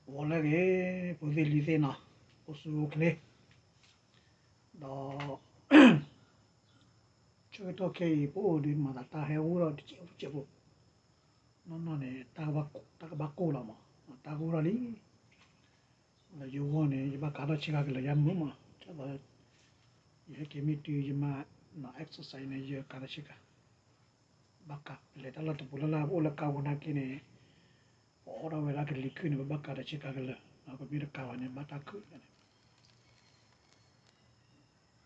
ဂီၤလၢအဂ့ၤ ဖိသ့ၣ်လံၤသ့ၣ်နီၤ, အိၣ်ဆူၣ်အိၣ်ချ့, ဒီး ဆၢကတီၢ်ခဲအံၤ ပအိၣ်ဒီးမၤသးတၢ်ဟဲအိၣ်ဒီးတစဲးဖိတစဲးဖိ, နီၢ်နီၢ်န့ၣ် တၢ်ကဘၣ်ကိၢ်လီၤမး, တၢ်ကအိၣ်ထီၣ်လံ, ဒီးယဂီၢ်န့ၣ် ယဘၣ်ကၤထီၣ်ဆ့ကၤကလၢာ်ယါမုာ်မး, ဒ်သိး ယဟဲက့ၤမ့ၢ်တုၤယမၤ exercise န့ၣ် ယကၤထီၣ်ဆ့ကၤ, ဘၣ်ကၤ ပလဲၤတၢ်လီၢ်တပူၤလၢ်လၢ် ပအိၣ်လၢကါပူၤနာ်က့န့ၣ်, ပအီၣ်ထီၣ်ဝဲဒၣ်ကလံၤခုၣ်န့ၣ် ပဘၣ်ကၤထီၣ်ဆ့ကၤကလၢာ်, ပမ့ၢ်တကၤဘၣ်န့ၣ် ဘၣ်တၢ်ခုၣ်န့ၣ်,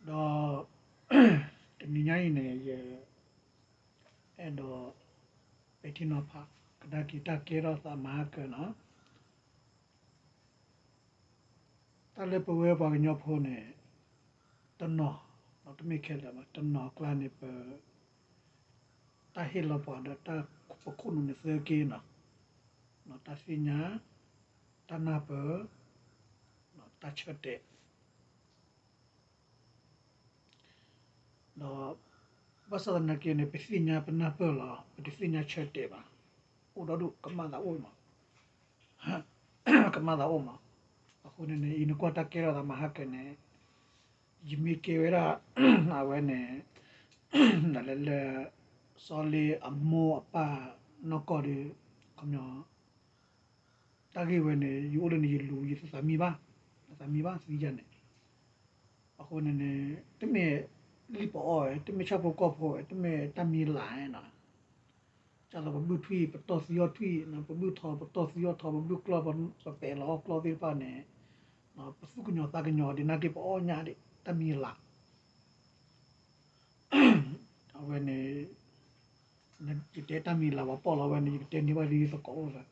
ဒီး တနံၤညါအံၤန့ၣ် ယအဲၣ်ဒိး ပဲာ်ထံနီၤဖး ကဒါက့ၤတၢ်ကဲထီၣ်သးမၤဟါကၢၤနီၤ, တၢ်လၢပဝဲပှၤကညီဖိန့ၣ် တနီၤ, တမ့ၢ်ခဲလၢာ်ဘၣ်, တနီၤကျါန့ၣ် ပ တၢ်ဟ့ၣ်လီၤပှၤဒီးတၢ်ပခိၣ်နူာ်န့ၣ်သၢက့နီၤ, တၢ်သ့ၣ်ညါ, တၢ်နၢ်ပၢၢ်, တၢ်ဆၢတဲာ် ဒီး ဘၣ်ဆၣ်သနာ်က့န့ၣ် ပသ့ၣ်ညါပနၢ်ပၢၢ်လီၤ, ပတသ့ၣ်ညါဆၢတဲာ်ဘၣ်, အိၣ်ဒီဒူၣ် ကမၣ်သးအိၣ်မး, ကမၣ်သးအိၣ်မး, အဃိန့ၣ်န့ၣ် အံၤနကွၢ်တၢ်ကဲထီၣ်သးမၤဟါကၢၤန့ၣ်, ယမ့ၢ်ကဲဝဲဒၣ် အဝဲန့ၣ် ဒၣ်လဲာ်လၢ စီၤလ့အမိၢ်အပၢ်နီၢ်ကီၢ်ဒီး ခီပညီ တၢ်ဂ့ၢ်ဝဲန့ၣ် ယအိၣ်လၢန့ၣ်ယလူၤ ယတသးမံဘၣ်, တသးမံဘၣ်သံယၤန့ၣ်, အဃိန့ၣ်န့ၣ် တမ့ၢ်လံၣ်ပအီၣ်ဝဲ တမ့ၢ်ဆၣ်ဖိကီၢ်ဖိဝဲ တမ့ၢ်တၢ်မံၤလၢ်နီၤ, ဒ်သိးပဘုၣ်ထွံၣ် ပတီၢ်သံအီၣ်ထွံၣ်, ပဘုၣ်ထီၣ် ပတီၢ်သံအီၣ်ထီၣ်, ပဘုၣ်ကျီၢ် ပပဲာ်လီၤအီၣ်ကျီၢ်သ့ၣ်တဖၣ်န့ၣ်, ပသူၣ်ကညီၤသးကညီၤဒ်နာ်က့ ပအီၣ်ညၣ်ဒံး တၢ်မံၤလၢ် အဝဲန့ၣ် ယတဲတၢ်မံၤလၢ်ပှၤပီၣ်လီၤဝဲန့ၣ် ယကတဲန့ၢ်ဘၣ်ဒ်သကိးအိၣ်သး,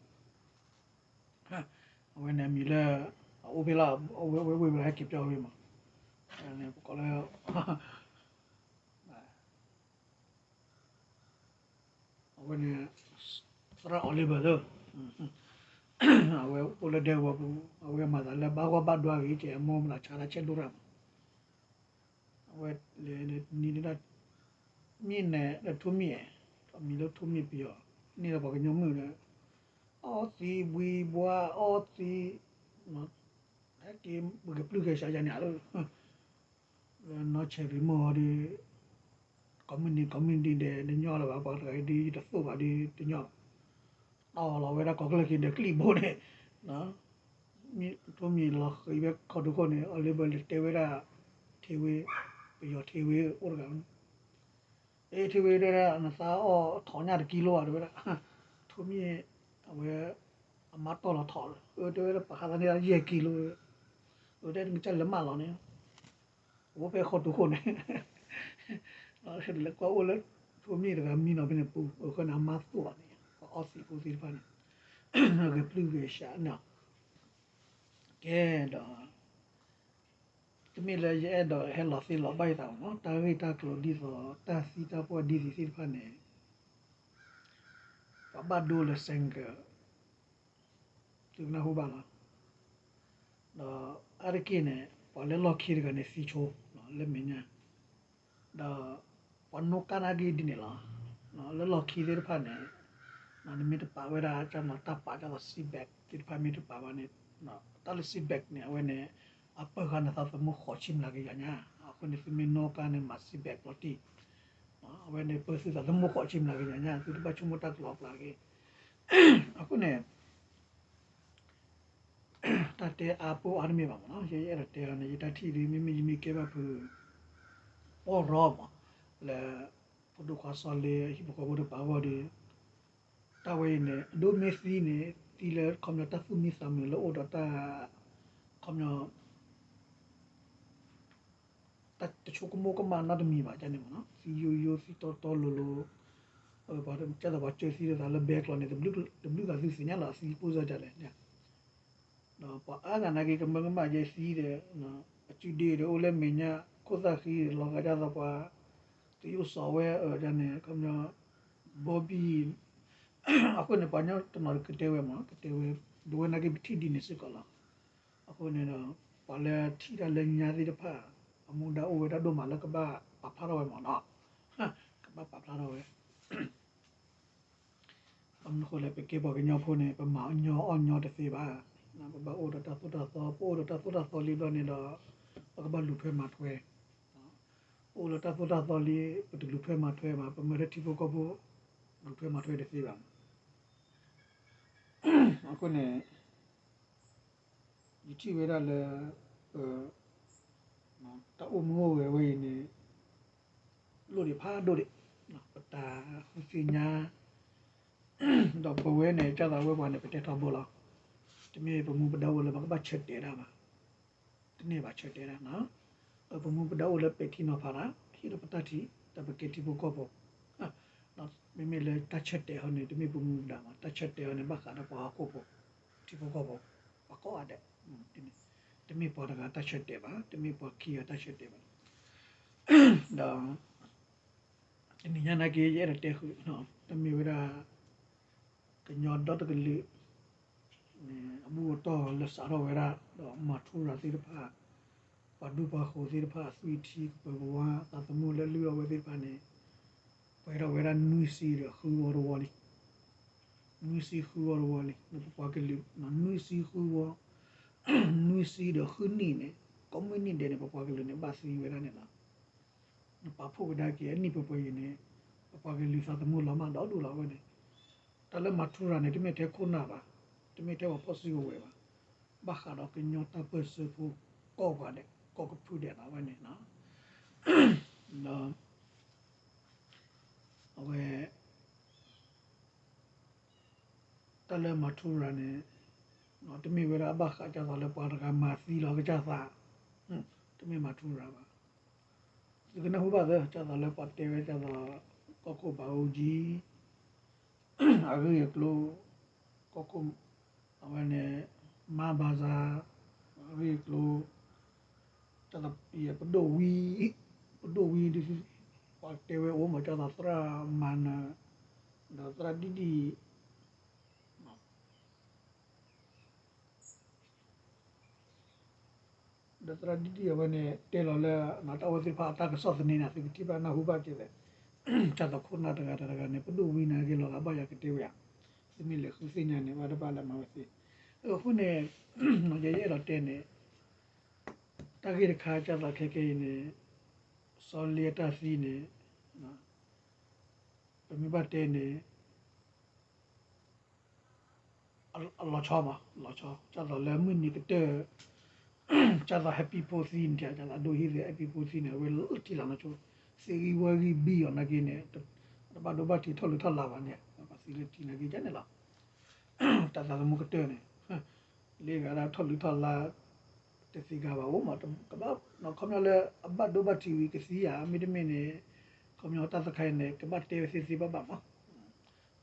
အဝဲန့ၣ်အမံၤလၢ အအိၣ်ဖဲလၢ အဝဲဝဲဝဲဟဲက့ၤပျီဝဲမး, ပကိးလၢ အဝဲန့ၣ် သရၣ် Oliver လၢ အဝဲအိၣ်လၢဒဲကဝီၤပူၤ အဝဲမၤသးလၢဘၣ်ဂီၢ်ဘၣ်ဒွါဂ့ၤ ကဲအမိၢ်မတၤဆါတၢ်ဆဲးဒိၣ်ရၣ်မး, အဝဲလဲၤနံၤဒၣ် မ့ၢ်နဲၣ်ဒီးထိၣ်မ့ၣ်, အမံၤလၢထိၣ်မ့ၣ်ပယီၤ, န့ၢ်ဒီးပှၤကညီမုၣ်ဒီး အီသံးဘှံးဘှါ အီသံး, ဟဲက့ၤဂဲၤပျုၢ်ဂဲၤဆှးယၤန့ၣ်လၢ လၢနီၢ်ဆဲးရံၤမိၢ်ဟီဒီး ကိးမုၢ်နံၤကိးမုၢ်နံၤဒဲး တညီလၢၤဘၣ် ပှၤတဂၤအံၤဒီး ယတသိၣ်ဘၣ်ဒီးတညီဘၣ်, တီၢ်လီၤဝဲဒၣ်ကိးကလၢၢ်က့ၤဒီးကလံၣ်ဘိန့ၣ်, ထိၣ်မ့ၣ်လီၤဃံၤဝဲခီဒိခိၣ်န့ၣ် Oliver လဲၤတဲဝဲဒၣ် ထံဝ့ ပယီၤထံဝ့အိၣ်တဂၤန့ၣ် အ့ ထံဝ့ တဲဝဲဒၣ် နသးအီၣ်ထီၣ်ညၣ်တကံလိဧါ တဲဝဲဒၣ်, ထိၣ်မ့ၣ် အဝဲ အမါတီၢ်လီၤထီၣ်လၢ အၢ တဲဝဲဒၣ် ပာ်ဃာ်သးန့ၢ်ယဲၢ်ကံလိ, အတဲနကစၢ်လဲၤမၢလီၤန့ၣ်, အိၣ်ဖဲခီဒိခိၣ်န့ၣ်, လဲၤကွၢ်အိၣ်လၢ ထိၣ်မ့ၣ်တဂၤမံနီၤဖဲန့ၣ်ပူၤ အဃိန့ၣ် အမါသိၣ်လီၤန့ၣ် ပှၤအီသံးဖိသ့ၣ်တဖၣ်န့ၣ် ဂဲၤပျုၢ်ဂဲၤဆှးန့ၣ်, ကဲဒီး တမ့ၢ်လၢယအဲၣ်ဒိးဟဲလီၤသ့လီၤဘၣ်ယသးဘၣ်နီၤ, တၢ်ဂ့ၢ်တၢ်ကျိၤဒ်သိး တၢ်သံတၢ်ပှၢ်ဒ်သိးသ့ၣ်တဖၣ်န့ၣ် ပှၤဘၣ်ဒိလၢ single သုကနၢ်ဟူဘၣ်လီၤ, ဒီးအါတက့ၢ်န့ၣ် ပှၤလၢလီၢ်ခံတဂၤန့ၣ်သံဆိ လၢမဲာ်ညါ, ဒီးပှၤနီၣ်ကါနာ်က့ဒ်န့ၣ်လီၤ, လၢလီၢ်ခံသ့ၣ်တဖၣ်န့ၣ် နမ့ၢ်တပာ်ဝဲဒၣ် ကနီၤတၢ်ပာ်ဒ်သိး seat belt သ့ၣ်တဖၣ်မ့ၢ်တပာ်ဘၣ်န့ၣ်, တၢ်လၢ seat belt န့ၣ် အဝဲန့ၣ် အပၢၢ်ဃာ်နသးသမူဃိးဆံမျးကယၤညါ, အဃိန့ၣ် သုမ့ၢ်နီၣ်ကါန့ၣ် မၤ seat belt လီၤတံၢ်, အဝဲန့ၣ် ပၢၢ်သုသးသမူဃိးဆံမျးကယၤညါ သုတဘၣ်ဆိကမိၣ်တၢ်ကလီကလီက့ၤ, အဃိန့ၣ် တၢ်တဲအါပိၢ်အါတမ့ၢ်ဘၣ်မးနီၤ, ယအဲၣ်ဒိးတဲလီၤန့ၣ် ယတၢ်ထံၣ်ဒ် မ့မ့ၢ်ယမ့ၢ်ကဲဘၣ်ဖု ပီၢ်ရီမး လၢ ဖိဒိၣ်ခွါစီၤလ့ ဟံၣ်ဖိဃီဖိတပာ်ဂီၢ်ဒီး တၢ်ဝဲအံၤန့ၣ် အဒိမ့ၢ်သံန့ၣ် သံလၢခီပညီတၢ်သူၣ်မံသးမုာ်လၢအိၣ်ဒီးတၢ် ခီပညီ တဆိကမိၣ်ကမၣ်နီတမံၤဘၣ်န့ၣ်မးနီၤ, သံယိယိ သံတီတီလိၤလိၤ, ကဲသိးပှၤစၢသံလိာ်သးလၢဘဲကျိာ်န့ၣ် တဘျုးဂၤသုသ့ၣ်ညါလီၤ အသံပိၢ်စၢ်ဒ်လဲၣ်န့ၣ်, ဒီးပှၤအါဂၤနာ်က့ ကမၢကမၣ်ယဲသံဒီး အစုဒ့ဒီးအိၣ်လၢမဲာ်ညါ ခိၣ်သၣ်ဃံဒီး လီၤဂာ်ဒ်သိးပှၤ သယိၣ်စီၤဝဲအၢဒ်န့ၣ် ခီပညီ ဘီဘံၣ် အဃိန့ၣ် ပှၤကညီတနီၤကတဲဝဲမး ကတဲဝဲ ဒ်ဝဲနာ်က့ပထံၣ်ဒ်န့ၣ်စ့ၢ်ကီးလီၤ. အဃိန့ၣ်ဒီး ပှၤလၢထံၣ်တၢ်လၢညါသ့ၣ်တဖၣ် အမူဒါအိၣ်ဝဲဒၣ်ဒိၣ်မးလၢကဘၣ်ပာ်ဖျါထီၣ်ဝဲမးနီၤ, ကဘၣ်ပာ်ဖျါထီၣ်ဝဲ ဘၣ်မနုၤဃိလဲၣ် ပကဲပှၤကညီဖိန့ၣ် ပမၤအီၣ်ညီအီၣ်ညီတသ့ဘၣ်. ပဘၣ်အိၣ်ဒီးတၢ်သိၣ်တၢ်သီ, ပအိၣ်ဒီးတၢ်သိၣ်တၢ်သီလံဘျီန့ၣ်ဒီး ပကဘၣ်လူၤထွဲမၤထွဲ, ပအိၣ်ဒီးတၢ်သိၣ်တၢ်သီလံ ပတလူၤထွဲမၤထွဲဘၣ်, ပမၢလၢထံဖိကီၢ်ဖိ လူၤထွဲမၤထွဲတသ့ဘၣ်. အဃိန့ၣ် ယထံၣ်ဝဲဒၣ်လၢ ပ တၢ်အိၣ်မူအိၣ်ဂဲၤဝဲအံၤန့ၣ် လိၣ်ဒံးဖးဒိၣ်ဒံး, ပတၢ်ဃုသ့ၣ်ညါ ဒီးပဝဲန့ၣ် ကၢ်သးဝဲပှၤန့ၣ် ပတဲထီဘိလီၤ. တမ့ၢ်ပမူပဒါအိၣ်လၢပကဘၣ်ဆၢတဲာ်ဒၣ်ဘၣ်, တန့ၢ်ဘၣ်ဆၢတဲာ်ဒၣ်, ပမူပဒါအိၣ်လၢပဲာ်ထံနီၤဖးဒၣ် ဟ့ၣ်လီၤပတၢ်ထံၣ် တၢ်ပကဲထံဖိကီၢ်ဖိ, မ့မ့ၢ်လၢတၢ်ဆၢတဲာ်ဟီန့ၣ် တမ့ၢ်ပမူပဒါဘၣ်, တၢ်ဆၢတဲာ်ဟီန့ၣ် ဘၣ်ဃးဒီးပှၤဟီၣ်ခိၣ်ဖိ ထံဖိကီၢ်ဖိ ပှၤကိးဂၤဒဲး, တမ့ၢ်ပှၤတဂၤတၢ်ဆၢတဲာ်ဘၣ်, တမ့ၢ်ပှၤခံဂၤတၢ်ဆၢတဲာ်ဘၣ်, ဒီး တနံၤညါနာ်က့ ယအဲၣ်ဒိးတဲဃုာ် တမ့ၢ်ဝဲဒၣ် ကညီဒီတကလုာ် အဘူၣ်အတီၢ်လၢစးထီၣ်ဝဲဒၣ် ဒီးမၤထူရၤသ့ၣ်တဖၣ် ပှၤဒူပှၤဃိၤသ့ၣ်တဖၣ် အသွံၣ်ထံကပၢၤကဝါ သးသမူလၢလုၢ်အီၣ်ဝဲသ့ၣ်တဖၣ်န့ၣ် ပှဲၤထီၣ်ဝဲဒၣ်နွံဆံဒီးဃုဝီတဝီလံ. နွံဆံဃုဝီတဝီလံ ပပှၤကလုာ် နွံဆံဃုဝီ နွံဆံဒီးဃုနံၣ်န့ၣ် ကိးမုၢ်နံၣ်ဒဲးန့ၣ် ပပှၤကလုာ်န့ၣ် ဘၣ်သံဝဲဒၣ်န့ၣ်လီၤ. နပာ်ဖှိၣ်ကဒါက့ၤအနံၣ်ပှဲၤပှဲၤအံၤန့ၣ် ပပှၤကလုာ်သးသမူလီၤမၢ်ဒီဒူၣ်လီၤဝဲန့ၣ် တၢ်လၢမၤထူရၤန့ၣ် တမ့ၢ်ထဲခိၣ်နၢ်ဘၣ်, တမ့ၢ်ထဲပှၤဖီၣ်စုကဝဲၤဘၣ်, ဘၣ်ဃးဒီးကညီတၢ်ပၢၢ်ဆၢဖိကိးဂၤဒဲး ကိးကဖုဒဲးလီၤဝဲန့ၣ်လီၤ. ဒီး အဝဲ တၢ်လၢမၤထူရၤန့ၣ် တမ့ၢ်ဝဲဒၣ်အဘၣ်ဃးဒ်သိးလၢပှၤတဂၤမၤသံလီၤကစၢ်သး, တမ့ၢ်မၤထူရၤဘၣ်. သုကနၢ်ဟူဘၣ်သ့ ဒ်သိးလၢပှၤတဲဝဲဒ်သိး ကီၢ်ခိၣ်ဘးအူကၠံ အဂ့ၢ်အကျိၤ, ကီၢ်ခိၣ် အဝဲန့ၣ် မါဘၤစၤ အဂ့ၢ်အကျိၤ, ဒ်သိး ပဒိၣ်ဝံ ပဒိၣ်ဝံ ပှၤတဲဝဲအိၣ်မး ဒ်သိးသရၣ်မၤနၢၤ ဒီးသရၣ်ဒံၣ်ဒံၣ် ဒီးသရၣ်ဒံၣ်ဒံၣ်အဝဲန့ၣ် တဲလီၤလၢ တၢ်အိၣ်သ့ၣ်တဖၣ်အတၢ်ကစီၣ်သန့န့ၣ် သုကထံၣ်ဘၣ်နၢ်ဟူဘၣ်က့ၤသ့, ဒ်သိးခိၣ်နၢ်တဂၤတဂၤန့ၣ် ပဒိၣ်ဝံနၤက့ၤလီၤဂာ်ဘၣ်ယၤကတဲဝဲဧါ, သုမ့ၢ်လဲၤဃုသ့ၣ်ညါန့ၣ် ဘၣ်တဘၣ်လၢမၤဝဲသ့. အဃိန့ၣ် ယဲယအဲၣ်ဒိးတဲန့ၣ် တၢ်ဂ့ၢ်တခါ ဒ်သိးခဲကနံၣ်အံၤန့ၣ် စီၤလ့အတၢ်သံန့ၣ် ပမ့ၢ်ဘၣ်တဲန့ၣ် အလီၤဆီမး လီၤဆီ ဒ်သိးလၢမုၢ်နံၤကတၢၢ် ဒ်သိး Happy ဖိသံန့ၣ် ဒ်သိးအဒိဟံၣ်သ့ Happy ဖိသံန့ၣ် အဝဲလၢထံလီၤနီၢ်ဆိ သ့ၣ်ဂံၢ်ဝၢ်ဂံၢ်ဘံအီၤနာ်က့န့ၣ် တဘၣ်ဒိဘၣ်ထံးထီၣ်လုၢ်ထီၣ်လါဘၣ်န့ၣ် ပှၤသံလၢထံနာ်က့ဒ်န့ၣ်လီၤ. တၢ်သးသမူကတၢၢ်န့ၣ် လ့ဂၤဒၣ်ထီၣ်လုၢ်ထီၣ်လါ တသ့ဂၤဘၣ်အိၣ်မး ကဘၣ် ခီပညီလၢအဘၣ်ဒိဘၣ်ထံးဝံၤကသံဧါ မ့တမ့ၢ်န့ၣ် ခီပညီတၢ်တခါအံၤန့ၣ် ကဘၣ်တဲဝဲသ့သ့ဘၣ်ဘၣ်မး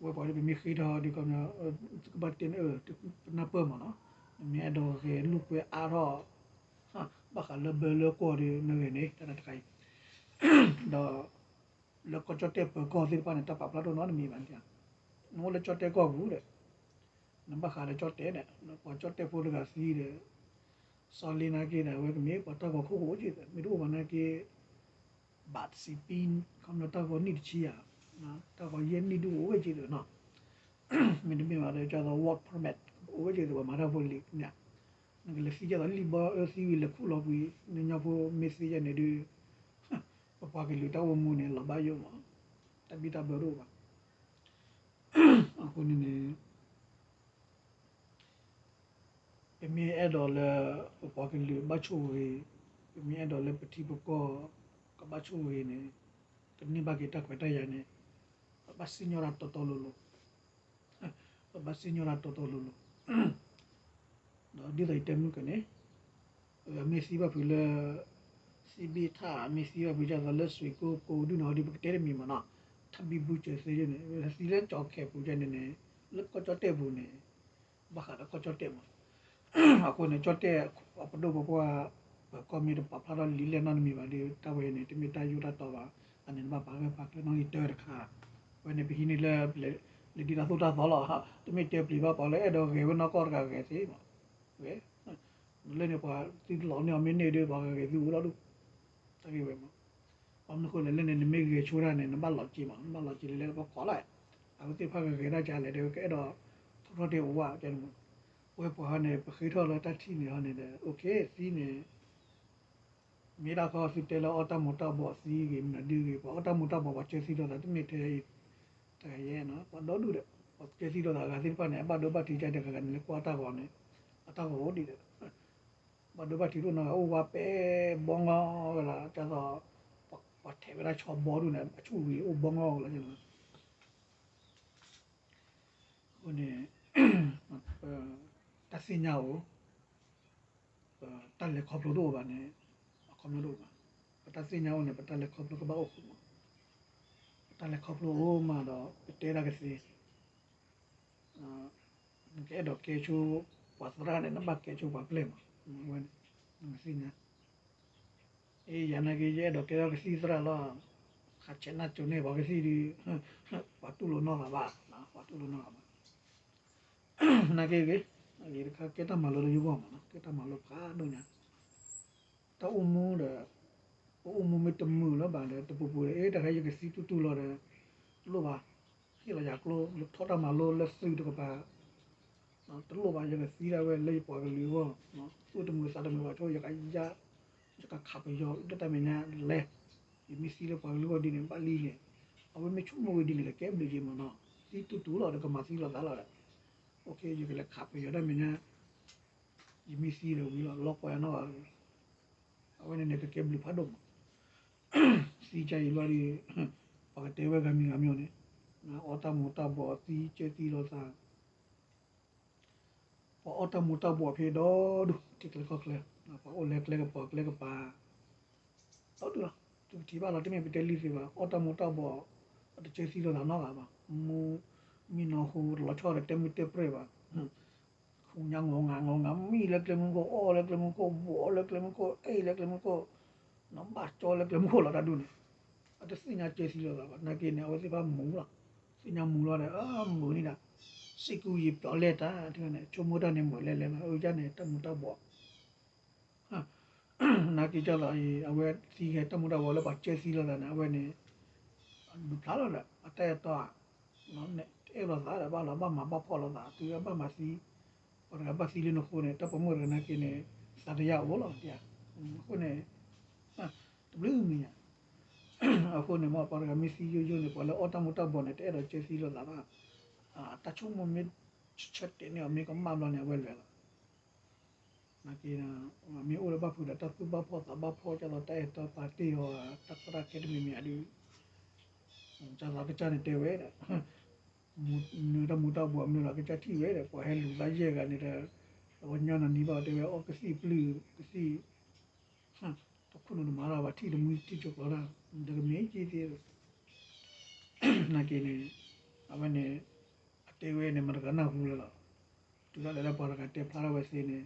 ဝဲပှၤဒီးပမ့ၢ်ဃ့ထီၣ်ဒီးခီပညီ ကဘၣ်တဲန့ၣ် ပနၢ်ပၢၢ်မးနီၤ နမ့ၢ်အဲၣ်ဒိးဂဲၤလိာ်ကွဲအါထီၣ် ဘၣ်ဃးလၢဘၢလၢကွီၢ်ဒီး နဂဲၤန့ၣ် တၢ်တခါအံၤ ဒီး လၢကီၢ်ကၠီၣ်တဲၣ်ပၢၤကီၢ်သ့ၣ်တဖၣ်န့ၣ် တၢ်ပာ်ဖျါတအိၣ်နီတမံၤဘၣ်န့ၣ် နအိၣ်လၢကၠီၣ်တဲၣ်ကီၢ်ပူၤဒီး နဘၣ်ဃးလၢကၠီၣ်တဲၣ်န့ၣ် ပှၤကၠီၣ်တဲၣ်ဖိတဂၤသံဒီး စီၤလ့နာ်က့ဒီး အဝဲကမ့ၢ်ပှၤတၢ်ဂီၤခိၣ်ကအိၣ်က့ၤ မ့ၢ်တအိၣ်ဘၣ်နာ်က့ ဘၣ်စံးပံ ခီပညီတၢ်ဂီၤနံၣ်တဆံယၤ တၢ်ဂီၤယဲၢ်နံၣ်ဒုအိၣ်ဝဲက့ၤဒီးနီၤ မ့တမ့ၢ်ဘၣ်ဒီး ဒ်သိး work permit အိၣ်ဝဲက့ၤဒီး ပှၤမၤတၢ်ဖိလံၤန့ၣ် နကလဲၤသံဒ်သိးလံၣ်ဘီအၢသံဝံၤလဲၤခူၣ်လီၤကွံာ် နညီဖိမ့ၢ်သံယဲန့ၣ်ဒုး ပပှၤကလုာ်တၢ်အိၣ်မူန့ၣ် လီၤဘၣ်ယိၣ်မး တၢ်ဘံၣ်တၢ်ဘၢတအိၣ်ဘၣ် အဃိန့ၣ်န့ၣ် ပမ့ၢ်အဲၣ်ဒိးလၢ ပပှၤကလုာ်ဘၣ်ဆိၣ်ဂ့ၤ, ပမ့ၢ်အဲၣ်ဒိးလၢပထံပကီၢ် ကဘၣ်ဆိၣ်ဂ့ၤန့ၣ်, ကန့ၢ်ဘၣ်က့ၤတၢ်ခွဲးတၢ်ယာ်န့ၣ်, ပဘၣ်စံၣ်ညီၣ်တၢ်တီတီလိၤလိၤ, ပဘၣ်စံၣ်ညီၣ်တၢ်တီတီလိၤလိၤ ဒီးဒ်သိးယတဲမုၢ်ကန့ၣ်, မ့ၢ်သံဘၣ်ဖုးလၢ သံဘ့ၣ်ထၣ် မ့ၢ်သံဘၣ်ဖုးဒ်သိးလၢစွ့ၣ်ကိကိးဒုၣ်နီၣ်ဒုး ပကတဲတမံၤမးနီၤ, ထၣ်ဘံဘူစၢၤသ့န့ၣ် သံလၢကၠီခဲပူၤန့ၣ်န့ၣ်, လၢကီၢ်ကၠီၣ်တဲၣ်ပူၤန့ၣ်, ဘၣ်ဃးဒီးကီၢ်ကၠီၣ်တဲၣ်မး အဃိန့ၣ် ကၠီၣ်တဲၣ်အပဒိၣ်ပပှၢ် ပကီၢ်မ့ၢ်တပာ်ဖျါထီၣ်လံာ်လဲၢ်နီတမံၤဘၣ်ဒီး တၢ်ဝဲန့ၣ် တမ့ၢ်တၢ်ယိၣ်တၢ်တီဘၣ်, အန့ၣ်နဘၣ်ပာ်ဂၢၢ်ပာ်ကျၢၤနီၣ်ဂံၢ်တၢတခါ, ဝဲန့ၣ်ပဟံးန့ၢ်လၢ လဲၤဒ်တၢ်သိၣ်တၢ်သီလီၤ, တမ့ၢ်တဲပျံၤဘၣ်ပှၤလၢအဲၣ်ဒိးဂဲၤဝဲနီၢ်ကီၢ်တဂၤဂဲၤသ့မး, ဝဲ လၢန့ၣ်ပှၤသုလီၤန့ၢ်အီၤမ့ၢ်န့ၢ်ဒီး ပှၤဂဲၤသုအိၣ်လီၤဒၣ်, တၢ်ဂ့ၢ်ဝဲမး, ဘၣ်မနုၤဃိလဲၣ်လၢန့ၣ် နမ့ၢ်ဂဲၤဆိဒၣ်န့ၣ် နဘၣ်လီၤက့ၤမး နဘၣ်လီၤက့ၤလၢလဲၣ် ပကိးလီၤ, အဝဲသ့ၣ်တဖၣ်ဂဲၤဂဲၤဒၣ်ကလဲၣ်ဒီး ကအဲၣ်ဒိး ထီၣ်ထီၣ်တဲအိၣ်ဝဲကဲန့ၣ်မး အဝဲပှၤဟီန့ၣ် ပဃ့ထီၣ်လၢတၢ်ထံၣ်န့ၣ်ဟီန့ၣ်ဒီး okay သံန့ၣ် မ့ၢ်ဒၣ်ခီသုတဲလၢအီၣ်တၢ်မူၤတၢ်ဘှီးသံဂ့ၤ မနုၤဒုဂ့ၤ ပှၤအီၣ်တၢ်မူၤတၢ်ဘှီး ပှၤကၢသံလိာ်သး တမ့ၢ်ထဲအံၤ တဂၤယဲနီၤ ပှၤဒီဒူၣ်ဒီး ပှၤကၢသံလိာ်သးအဂၤသ့ၣ်တဖၣ်န့ၣ် အဘၣ်ဒိဘၣ်ထံးကဒီး တဂၤဂၤန့ၣ် လၢကွၢ်တၢ်ဂီၤန့ၣ် အတၢ်ဂီၤအိၣ်ဒံးဒီး ဘၣ်ဒိဘၣ်ထံးဒိၣ်နီတဂၤ အိၣ်ဝါပဲဘီငီၢ်ဝဲလီၤ ဒ်သိး ပှၤထဲးဝဲဒၣ်ဆီဘီဒိၣ်န့ၣ် အဆူၣ်ဝံၤအိၣ်ဘီငီၢ်ဝဲလီၤ အဃိန့ၣ် တၢ်သ့ၣ်ညါအိၣ် ပတၢ်လဲၤခီဖျိတအိၣ်ဘၣ်န့ၣ် အခီပညီတအိၣ်ဘၣ်. ပတၢ်သ့ၣ်ညါအိၣ်န့ၣ် ပတၢ်လဲၤခီဖျိကဘၣ်အိၣ်ဃုာ်မး. ပတၢ်လဲၤခီဖျိအိၣ်မးဒီး ပတဲဒၣ်ကသ့ နကအဲၣ်ဒိးကဲဆိ ပှၤသရၣ်န့ၣ် နဘၣ်ကဲဆိပှၤပျဲၢ်မး. အဝဲန့ၣ် နကသ့ၣ်ညါ အ့ ယၤနာ်က့ ယအဲၣ်ဒိးကဲထီၣ်ကသံၣ်သရၣ်လီၤ. ဟးဆဲးနၢ်ကၠိန့ၢ်ပှၤကသံၣ်ဒီး ပှၤတူၢ်လိာ်နီၢ်ဂၤဘၣ်, ပှၤတူၢ်လိာ်နီၢ်ဂၤဘၣ်. နာ်က့ဂ့ၤ, ယတခါကဲတၢ်မၤလိလၢယဂီၢ်မးနီၤ, ကဲတၢ်မၤလိဖးဒိၣ်ညါ, တၢ်အိၣ်မူဒီး ပအိၣ်မူမ့ၢ်တမုာ်လၢၤဘၣ်ဒီး တပူၤပူၤဒီး အ့ တၢ်ခါယကသံတူၢ်တူၢ်လီၤဒီး တလိၣ်ဘၣ်, ဟ့ၣ်လီၤယၤကျိ ယထီၣ်တၢ်မၤလိလၢသုးတကပၤ တလိၣ်ဘၣ် ယကသံဒၣ်ဝဲလၢယပှၤကလုာ်အဂီၢ်, သူၣ်တမုာ်သးတမုာ်ဘၣ်ဆိ ယကယါ, ယကခးပယီၤလၢတၢ်မဲာ်ညါလဲၤ, ယမ့ၢ်သံလၢပှၤကလုာ်အဂီၢ်ဒ်န့ၣ် ဘၣ်လံန့ၣ်, အဝဲမ့ၢ်ဆိကမိၣ်ဝဲဒ်န့ၣ်လၢကဲဘျုးက့မးနီၤ, သံတူၢ်တူၢ်လီၤဒီးကမၤသံလိာ်သးလီၤဒီး, ယကလဲၤခးပယီၤတၢ်မဲာ်ညါ, ယမ့ၢ်သံဒီးဝံၤလီၤ လီၤပှီၢ်ယၤနီၢ်ဂၤ, အဝဲန့ၣ်န့ၣ်ကကဲဘျုးဖးဒိၣ်မး, သံကါအံၤဘျီဒီး, ပှၤကတဲဝဲဂၤမံၤဂၤမံၤန့ၣ်, အီၣ်တၢ်မူၤတၢ်ဘှီးသံကၢသံလိာ်သး ပှၤအီၣ်တၢ်မူၤတၢ်ဘှီးဖဲဒီဒူၣ် ထံချၢကီၢ်ချၢ, ပှၤအိၣ်လၢကျဲကပၤကျဲကပၤ, ဒီဒူၣ်လီၤ, သုကထံၣ်ဘၣ်လီၤ တမ့ၢ်ပတဲလံသ့ဘၣ်, အီၣ်တၢ်မူၤတၢ်ဘှီး, အတကၢသံလိာ်သးနီတဂၤဘၣ်, မူ, မံနီၤဟူတလီၤဆီဒီးတဲမုၢ်တဲပြဲၢ်ဘၣ်, ဃူညါငီၤငါငီၤငါ မံလၢကျဲမုၢ်ခိၣ် အီၣ်လၢကျဲမုၢ်ခိၣ် ဘှီးလၢကျဲမုၢ်ခိၣ် အဲၣ်လၢကျဲမုၢ်ခိၣ်, နီၢ်ဘၣ်ကၠီလၢကျဲမုၢ်ခိၣ်လီၤတၢ်ဒူၣ်န့ၣ်, အတသ့ၣ်ညါကၢသံလိာ်သးဘၣ်, နာ်က့န့ၣ် အဝဲသ့ၣ်တဖၣ်မူၤလီၤ, သ့ၣ်ညါမူၤလီၤဒီး မုာ်န့ၣ်ဒၣ်, စ့ၢ်ကီးယပျီလဲၣ်တၢ်, ဆိကမိၣ်တၢ်န့ၣ်မုာ်လဲၣ်လဲၣ်လီၤ, အဝဲဒၣ်န့ၣ် တၢ်မူၤတၢ်ဘှီး နာ်က့ကၢ်လီၤအံၤ အဝဲသံဂဲၤတၢ်မူၤတၢ်ဘှီးလၢပှၤကၢသံလိာ်သးန့ၣ် အဝဲန့ၣ်, ဒုးဖျါလီၤဒီး အတၢ်အဲၣ်တီဧါ, တအဲၣ်လိာ်သးဒီးဘၣ်လီၤ ဘၣ်မၤဘၣ်ဖှီၣ်လိာ်သး တုၤဘၣ်မၤသံ, ပှၤတဂၤဘၣ်သံလၢနဃိန့ၣ် တၢ်ပိာ်မုၣ်တဂၤနာ်က့န့ၣ်, သးတယၢ်အိၣ်လီၤ, အဃိန့ၣ်, တဘျုးမံၤညါ, အဃိန့ၣ်မ့ၢ်ပှၤတဂၤမ့ၢ်သံယိယိန့ၣ် ပှၤလၢအီၣ်တၢ်မူၤတၢ်ဘှီးန့ၣ် တအဲၣ်ဒိးကၢသံလိာ်သးဘၣ်, တၢ်ဆိကမိၣ်မ့ၢ်ဆၢတဲာ်န့ၢ်အီၤမ့ၢ်ကမၣ်ဘျီန့ၣ် အဝဲလဲၤလီၤ နာ်က့, မ့ၢ်အိၣ်လၢဘၣ်ဖုးဒီးတၢ်သူၣ်ဘၣ်ဖှီၣ်သးဘၣ်ဖှီၣ် ကၢ်လီၤတၢ်အဲၣ်တီပာ်တ့ၢ်အီၤ တၢ်ကီတၢ်ခဲတမံၤမံၤအဒုး, ကၢ်လီၤကစၢ်န့ၣ်တဲဝဲဒီး, မနုၤတၢ်မူၤတၢ်ဘှီးမနုၤလီၤ ကစၢ်ထံၣ်ဝဲဒီး ပှၤဟဲလူၤသးယဲၢ်ဂၤန့ၣ်ဒီး, အဝဲညီနုၢ်နံၤဘၣ်တဲဝဲအီကသံၣ်ပျုၢ်ကသံၣ် တခိၣ်နူာ်တမၤတၢ်ဘၣ် ထံၣ်တမှံထံၣ်ကၠိကျီတၢ်, တကမ့ၢ်က့သ့, နာ်က့န့ၣ်, အဝဲန့ၣ်, အတဲဝဲန့ၣ် မတၤတဂၤနၢ်ဟူလၢၤလီၤ, တုၤဒၣ်လဲာ်လၢပှၤတဂၤတဲဖျါထီၣ်ဝဲသ့န့ၣ်,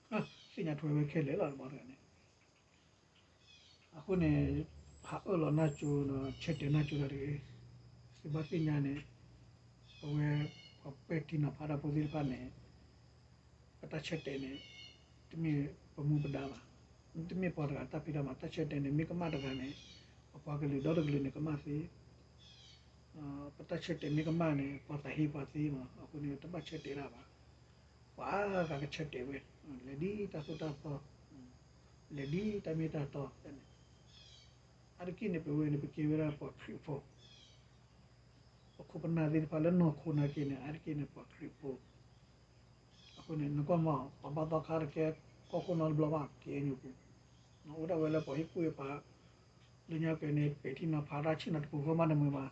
သ့ၣ်ညါထွဲဝဲခဲလၢာ်လီၤ ပှၤတဂၤန့ၣ် အဃိန့ၣ်, ဟးအၢၣ်လီၤနၢ်ကၠိဒီးဆၢတဲာ်နၢ်ကၠိတၢ်တဂ့ၤ, သုဘၣ်သ့ၣ်ညါန့ၣ်, အဝဲ, ပှၤပဲာ်ထံနီၤဖးတၢ်ဖိသ့ၣ်တဖၣ်န့ၣ်, ပတၢ်ဆၢတဲာ်န့ၣ်, တမ့ၢ်ပမူပဒါဘၣ်, တမ့ၢ်ပှၤတဂၤတၢ်ဖံးတၢ်မၤ တၢ်ဆၢတဲာ်န့ၣ် မ့ၢ်ကမၣ်တဂၤန့ၣ်, ပပှၤကလုာ်ဒီတကလုာ်န့ၣ်ကမၣ်သ့, ပတၢ်ဆၢတဲာ်မ့ၢ်ကမၣ်န့ၣ် ပှၤသးဟ့ပှၤသ့မး အဃိန့ၣ် တဘၣ်ဆၢတဲာ်တၢ်ဘၣ်, ပှၤဂၤကဆၢတဲာ်ဝဲ, လဲၤဒ်တၢ်သိၣ်တၢ်သီ, လဲၤဒ်တၢ်မ့ၢ်တၢ်တီ, အါတက့ၢ်န့ၣ် ပဝဲန့ၣ် ပကဲဝဲဒၣ်ပှၤခရံာ်ဖိ ပခိၣ်ပနၢ်သ့ၣ်တဖၣ်လၢနီၢ်ခိနာ်က့န့ၣ် အါတက့ၢ်န့ၣ် ပှၤခရံာ်ဖိ, အဃိန့ၣ် နကွၢ်မး ပှၤဘါသီခါတကဲ ကီၢ်ခိၣ်နီတဘျီဘၣ် ကဲညိပူၤ, အိၣ်ဒၣ်ဝဲလၢပှၤဟ့ၣ်ကူၣ်ဟ့ၣ်ဖး, လၢညါက့န့ၣ် ပဲာ်ထံနီၤဖးတၢ်ဆ့ၣ်နီၤတပူၤဃီမးတမုာ်ဘၣ်,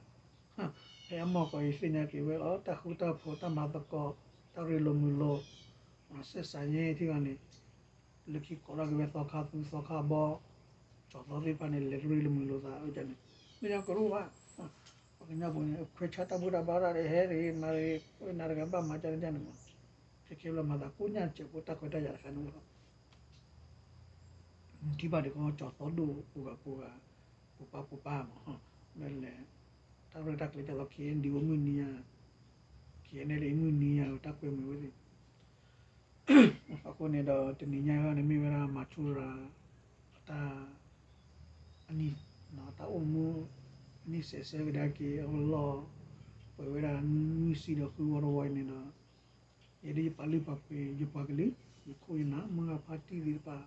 ဖဲအမီၢ်ကီးအံၤသ့ၣ်ညါက့ၤဝဲလီၤ တၢ်ဃူတၢ်ဖိး တၢ်မၤသကိး တၢ်ရ့လိာ်မုာ်လိာ်, ဆက်ဆံရေး ထံဂၤန့ၣ် လၢခံကိးထီၣ်က့ၤဝဲသီခါသူသီခါဘီ, ကၠီၤသီသ့ၣ်တဖၣ်န့ၣ် လဲၤတရ့လိာ်မုာ်လိာ်သး အန့ၣ်, မ့ၢ်ညါကရူၢ်ဘၣ်, ပှၤကညီပူၤန့ၣ် ခွဲးဆါတၢ်ဘူၣ်တၢ်ဘါတၢ်ဒီးဟဲတဂ့ၤ မၤတဂ့ၤ နၤတဂၤဘၣ်မၤကန့ၣ်န့ၣ်မး, ခဲခဲလၢမၤသးကိးညါစဲးဖိတၢ်ခွဲးတၢ်ယာ်တခါန့ၣ်လီၤ ထံၣ်ဘၣ်ဒ်ကီကၠီၤသီဒိၣ်ပူၤဂၤပူၤဂၤ, ပူၤပာ်ပူၤပာ်မး, မ့ၢ်လဲၣ်, တၢ်ရဲၣ်တၢ်ကျဲၤဒ်သိး KNDO မုၢ်နံၤယါ, KNLA မုၢ်နံၤယါ တၢ်ကွဲမုာ်ဝဲသ့ၣ်, အဃိန့ၣ်ဒီး တနံၤညါအံၤန့ၣ် မ့ၢ်ဝဲဒၣ်မၤဆူရၤ, အတၢ်, အနံၣ်, တၢ်အိၣ်မူ, အနံၣ်စဲးဆၢကဒါက့ၤ အလီၢ်, ပှဲၤဝဲဒၣ်နွံဆံဒီးဃုဝီတဝီအံၤန့ၣ်ဒီး ယဲဒၣ်ယပာ်လုၢ်ပာ်ပှ့ၤ ယပှၤကလုာ် ယခိၣ်ယနၢ် မုၢ်ဂၢ်ဖါတံၢ်သ့ၣ်တဖၣ်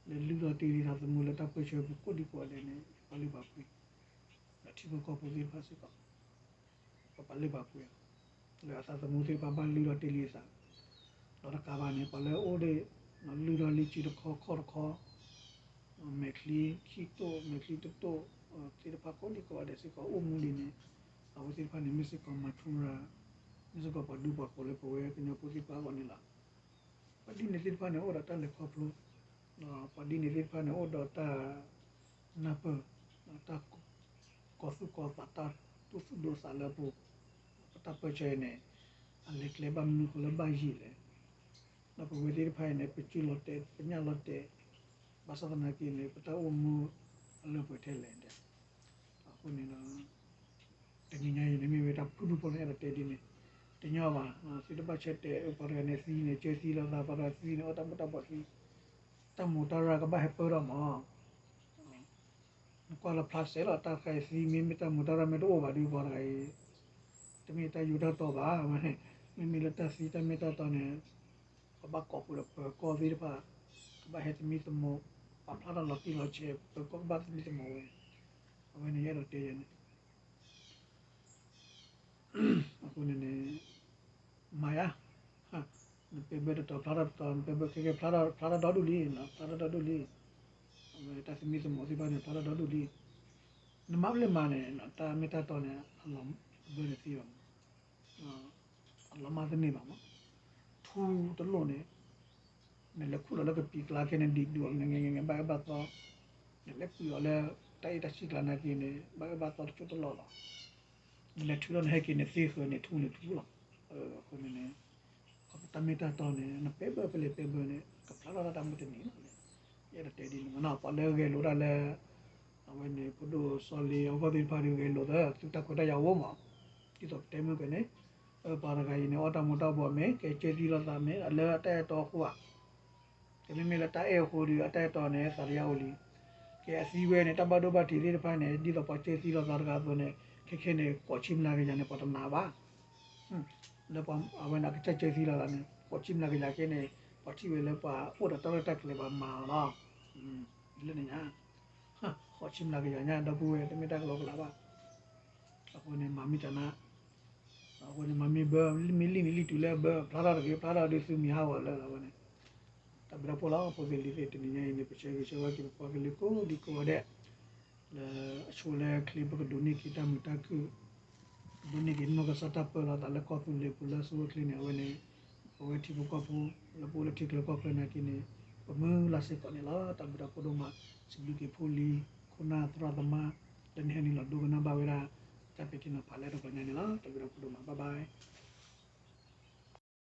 လၢလုၢ်ထီၣ်တ့ၢ်လံတၢ်သမူလၢတၢ်ပၢဆှၢပူၤကိးဒံကိးဂၤဒဲးန့ၣ် ယပာ်လုၢ်ပာ်ပှ့ၤ ဒီးထံဖိကီၢ်ဖိသ့ၣ်တဖၣ်စ့ၢ်ကီး ပပာ်လုၢ်ပာ်ပှ့ၤအီၤ လၢအသးသမူသ့ၣ်တဖၣ်ဘၣ်လုၢ်ထီၣ်တ့ၢ်လံအသး ဒီးတကးဘၣ်န့ၣ် ပှၤလၢအအိၣ်ဒီး လုၢ်ထီၣ်လံစုတခီခီၣ်တခီ မဲာ်ချံခံတိၣ် မဲာ်ချံတတိၣ် သ့ၣ်တဖၣ်ကိးဒံကိးဂၤဒဲးစ့ၢ်ကီးအိၣ်မူလံန့ၣ် အဝဲသ့ၣ်တဖၣ်န့ၣ် မ့ၢ်စ့ၢ်ကီးမၤထူရၤ မ့ၢ်စ့ၢ်ကီးပှၤဒူပှၤဃိၤလၢပဝဲကညီဖိသ့ၣ်တဖၣ်အဂီၢ်န့ၣ်လီၤ. ပှၤဒ်န့ၣ်သ့ၣ်တဖၣ်န့ၣ် အိၣ်ဒီးတၢ်လဲၤခီဖျိ ပှၤဒ်န့ၣ်သ့ၣ်တဖၣ်န့ၣ် အိၣ်ဒီးတၢ်နၢ်ပၢၢ် တၢ်ကီၤသူၣ်ကီၤသး တၢ်ဒိသူၣ်ဒိသးလၢအပူၤ ပတၢ်ပၢဆှၢအံၤန့ၣ် အလဲၤကျဲဘၣ်မနုၤဃိလၢဘၣ်ယံာ်လဲၣ်. ဒီးပဝဲသ့ၣ်တဖၣ်အံၤန့ၣ် ပစုလီၤတဲာ် ပညၣ်လီၤတဲာ် ဘၣ်ဆၣ်သနာ်က့န့ၣ် ပတၢ်အိၣ်မူအလၢပှဲၤထဲလဲၣ်ဒဲး အဃိန့ၣ်ဒီး တနံၤညါအံၤန့ၣ် မ့ၢ်ဝဲတၢ်ဖုၣ်ဖုၣ်ဖိန့ၣ် အဲၣ်ဒိးတဲဒ်န့ၣ် တညီဘၣ် သုတဘၣ်ဆၢတဲာ် ပှၤတဂၤန့ၣ်သံန့ၣ် ကၢသံလိာ်သး ပှၤတဂၤသံန့ၣ် အီၣ်တၢ်မူၤတၢ်ဘှီးသံ တၢ်မူၤတၢ်ရၢ်ကဘၣ်ဟဲပၢၢ်ထီၣ်မး နကွၢ်လီၤဖျါစဲးလီၤ တၢ်တခါအံၤသံ မ့မ့ၢ်တၢ်မူၤတၢ်ရၢ်မ့ၢ်တအိၣ်ဘၣ်ဒီး ပှၤတဂၤအံၤ တမ့ၢ်တၢ်ယူးတၢ်တီဘၣ် မ့မ့ၢ်လၢတၢ်သံတၢ်မ့ၢ်တၢ်တီန့ၣ် ပဘၣ်ကိးဃုာ်ဒီးပၢၤကီၢ်သ့ၣ်တဖၣ် ကဘၣ်ဟဲသမံသမိး ပာ်ဖျါထီၣ်လီၤတံၢ်လီၤဆဲး ပၢၤကီၢ်ကဘၣ်သမံသမိးဝဲ အဝဲန့ၣ်ယအဲၣ်ဒိးတဲယၤန့ၣ် အဃိန့ၣ်န့ၣ် မၤယါ နပဲဘၢတတီၤဖျါထီၣ်တတီၤ နပဲဘၢခဲကဲဖျါထီၣ် ဖျါထီၣ်ဒီဒူၣ်လံ ဖျါထီၣ်ဒီဒူၣ်လံ အဝဲတၢ်သမံသမိးသ့ၣ်တဖၣ်န့ၣ် ဖျါထီၣ်ဒီဒူၣ်လံ နမၤဘျဲၣ်မၤန့ၣ် တၢ်မ့ၢ်တၢ်တီန့ၣ် အလီၤဘၢန့ၣ်သ့ဘၣ်မး အလီၤမၢ်တန့ၢ်ဘၣ်မး ထူတလိၣ်န့ၣ် နလဲၤခူၣ်လီၤလၢကပံာ်ကျါခဲန့ၣ် ဒံးဒူၣ်အီၤနငဲၤငဲၤဘၣ်အၢဘၣ်သီ နလဲၤကွံာ်အီၤလၢ တၢ်အ့ၣ်တၢ်ဆံၣ်ကျါနာ်က့န့ၣ် ဘၣ်အၢဘၣ်သီတစိၢ်တလီၢ်လီၤ နလဲၤထုးလီၤနဟဲက့ၤန့ၣ် သ့ဃၢၤန့ၣ်ထူန့ၣ်ထူလီၤ အဃိန့ၣ်န့ၣ် တၢ်မ့ၢ်တၢ်တီန့ၣ် နပဲဘၢပလဲၤပဲဘၢန့ၣ် ကဖျါထီၣ်တၢ်မုၢ်တနံၤလီၤန့ၣ် ယအဲၣ်ဒိးတဲဒ်န့ၣ်မးနီၤ ပှၤလၢဂဲၤလိာ်တၢ်လၢ အဝဲန့ၣ် ဖိဒိၣ်စီၤလ့ၤအဂီၢ်သ့ၣ်တဖၣ်ဒီးဂဲၤလိာ်သၢ သုတၢ်ခွဲးတၢ်ယာ်အိၣ်မး ဒ်သိးပတဲမုၢ်ကန့ၣ် ပှၤတဂၤအံၤန့ၣ် အီၣ်တၢ်မူၤတၢ်ဘှီးမ့ၢ် ကဲကၢသံလိာ်သးမ့ၢ် လၢအတၢ်အဲၣ်တီအဃိဧါ ကမ့မ့ၢ်လၢတၢ်အဲၣ်အဃိဒီး အတၢ်အဲၣ်တီန့ၣ် သးတယါအိၣ်လံ ကဲအသံဝဲန့ၣ် တၢ်ဘၣ်ဒိဘၣ်ထံးသ့ၣ်တဖၣ်န့ၣ် ဒ်သိးပှၤကၢသံလိာ်သးတဂၤအသိးန့ၣ် ခဲခဲန့ၣ် ကိးဆံမျးကယၤန့ၣ် ပှၤတနာ်ဘၣ် လၢပှၤအဝဲန့ၣ် အကစၢ်ကၢသံလိာ်သးန့ၣ် ကိးဆံမျးကယၤခဲန့ၣ် ပှၤထံၣ်ဝဲလၢပှၤအိၣ်ဒီးတၢ်ရဲၣ်တၢ်ကျဲၤပှၤမၤအီၤလီၤ လၢန့ၣ်ညါ ကိးဆံမျးကယၤညါ ဒီပုၢ်ဝဲၢ် တမ့ၢ်တၢ်ကလီကလီဘၣ် အဃိန့ၣ် မၤမ့ၢ်တၢ်နါ အဃိန့ၣ် မၤမ့ၢ်ဘၢ မ့ၢ်လံၣ်န့ၣ်လံၣ်တုၤလၢဘၢ ဖျါထီၣ်တဂ့ၤ ဖျါထီၣ်ဒုးသုမံၤဟးဂီၤလၢအဝဲန့ၣ် တၢ်ဘျုးတၢ်ဖှိၣ်လီၤ ဖိသ့ၣ်လံၤသ့ၣ် တနံၤညါအံၤန့ၣ် ပဆၢဂ့ၤဆၢဝါက့ၤပပှၤကလုာ်ကိးဒံကိးဂၤဒဲး လၢအဆိလၢချ့ပကဒိးန့ၢ်က့ၤတၢ်မုာ်တၢ်ခုၣ် ဒိးန့ၢ်က့ၤနီၢ်ကစၢ်တၢ်ပၢလီၤသးလၢကီၢ်သူလ့ၤပူၤလၢအဆိအချ့န့ၣ် အဝဲန့ၣ် ပဝဲထံဖိကီၢ်ဖိ လၢပအိၣ်လၢထံချၢကီၢ်ချၢနာ်က့န့ၣ် ပမုၢ်လၢ်စ့ၢ်ကီးန့ၣ်လီၤ တၢ်ဘျုးတၢ်ဖှိၣ်ဒိၣ်မး စံးဘျုးက့ၤဖိလံၤ ခိၣ်နၢ်သရၣ်သမါ လၢနဟဲနုာ်လီၤဒိကနၣ်ဘၣ်ဝဲဒၣ် တၢ်ပဲာ်ထံနီၤဖးလၢတဘျီညါန့ၣ်လီၤ တၢ်ဘျုးတၢ်ဖှိၣ်ဒိၣ်မး bye bye